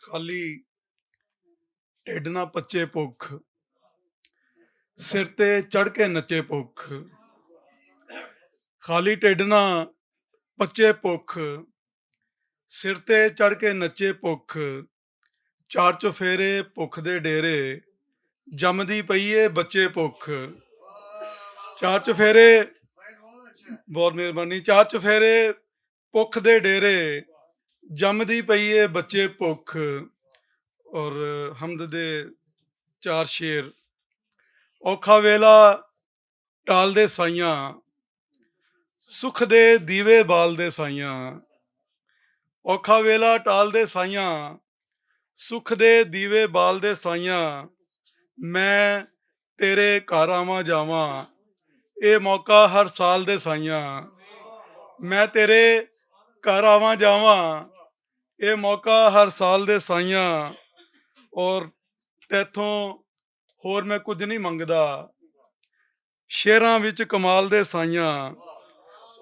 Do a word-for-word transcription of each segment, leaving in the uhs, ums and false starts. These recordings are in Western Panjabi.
خالی ٹھڈ نہ پچے پک، سر تے چڑھ کے نچے پک۔ خالی ٹھڈ نہ پچے پک، سر تے چڑھ کے نچے پک۔ چار چفیرے پک دے ڈیرے، جمدی پئی اے بچے پک۔ چار چفیرے، بہت مہربانی۔ چار چفیرے پک دے ڈیرے، جمدی پئی اے بچے پک۔ اور حمد دے چار شعر۔ اوکھا ویلا ٹال دے سائیاں، سکھ دے دیوے بال دے سائیاں۔ اوکھا ویلا ٹال دے سائیاں، سکھ دے دیوے بال دے سائیاں۔ میں تیرے گھر آواں جاواں، اے موقع ہر سال دے سائیاں۔ میں تیرے گھر آواں جاواں، اے موقع ہر سال دے سائیاں۔ اور تیتھوں ہور میں کچھ نہیں منگدا، شعراں وچ کمال دے سائیاں۔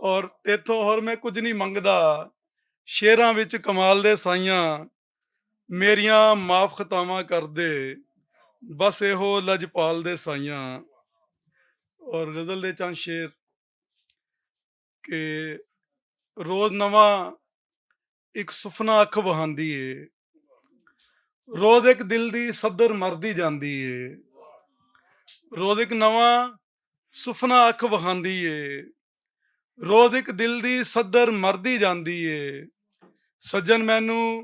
اور تیتھوں ہور میں کچھ نہیں منگدا، شعراں وچ کمال دے سائیاں۔ میریاں معاف خطاواں کر دے، بس ایہو لجپال دے سائیاں۔ اور غزل دے چند شعر کہ روز نواں اک سفنا اکھ وہاندی اے، روز اک دل دی صدر مردی جاندی اے۔ روز اک نواں سفنا اکھ وہاندی اے، روز اک دل دی صدر مردی جاندی اے۔ سجن مینوں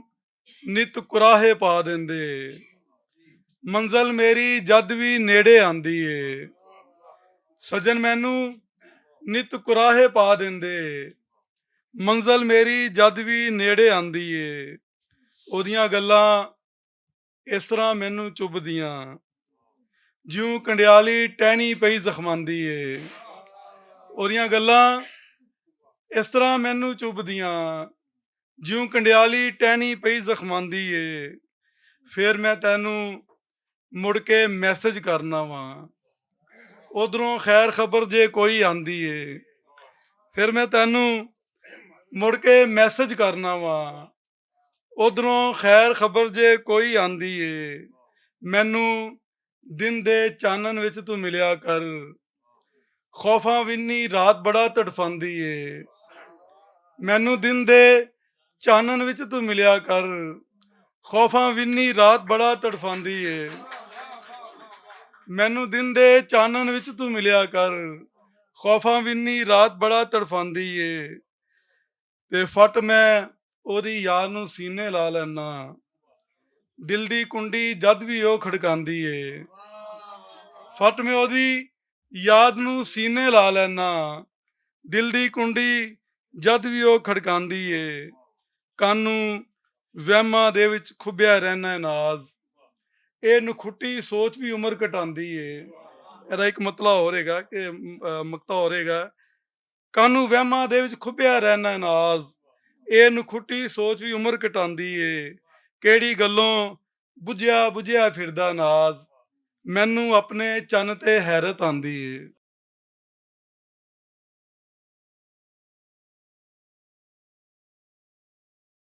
نت کراہے پا دیندے، منزل میری جد وی نیڑے آندی اے۔ سجن مینوں نت کراہے پا دیندے، منزل میری جد وی نیڑے آندی اے۔ اودیاں گلاں اس طرح مینوں چبھدیاں، جیوں کنڈیالی ٹہنی پئی زخماندی اے۔ اودیاں گلاں اس طرح مینوں چبھدیاں، جیوں کنڈیالی ٹہنی پئی زخماندی اے۔ فیر میں تینوں مڑ کے میسج کرنا واں، ادھروں خیر خبر جے کوئی آندی اے۔ فیر میں تینوں مڑ کے میسج کرنا واں، ادھروں خیر خبر جے کوئی آندی اے۔ مینوں دن دے چانن وچ تو ملیا کر، خوفاں ونی رات بڑا تڑفاندی اے۔ مینوں دن دے چانن وچ تو ملیا کر، خوفاں ونی رات بڑا تڑفاندی اے۔ مینوں دن دے چانن وچ تو ملیا کر، خوفاں ونی رات بڑا تڑفاندی اے۔ تے فٹ میں اودی یاد نوں سینے لا لینا، دل دی کنڈی جد وی او کھڑکاندی اے۔ فٹ میں اودی یاد نوں سینے لا لینا، دل دی کنڈی جد وی او کھڑکاندی اے۔ کانوں وہماں دے وچ کھبیا رہنا اے ناز، اے نکھٹی سوچ وی عمر کٹاندی اے۔ ایرا ایک مطلع ہو رہے گا کہ، آ، مقطع ہو رہے گا۔ کانوں وہماں دے وچ کھپیا رہنا ناز، اے نکھٹی سوچ وی عمر کٹاندی اے۔ کیڑی گلوں بجھیا بجھیا پھردا ناز، مینوں اپنے چن تے حیرت آندی اے۔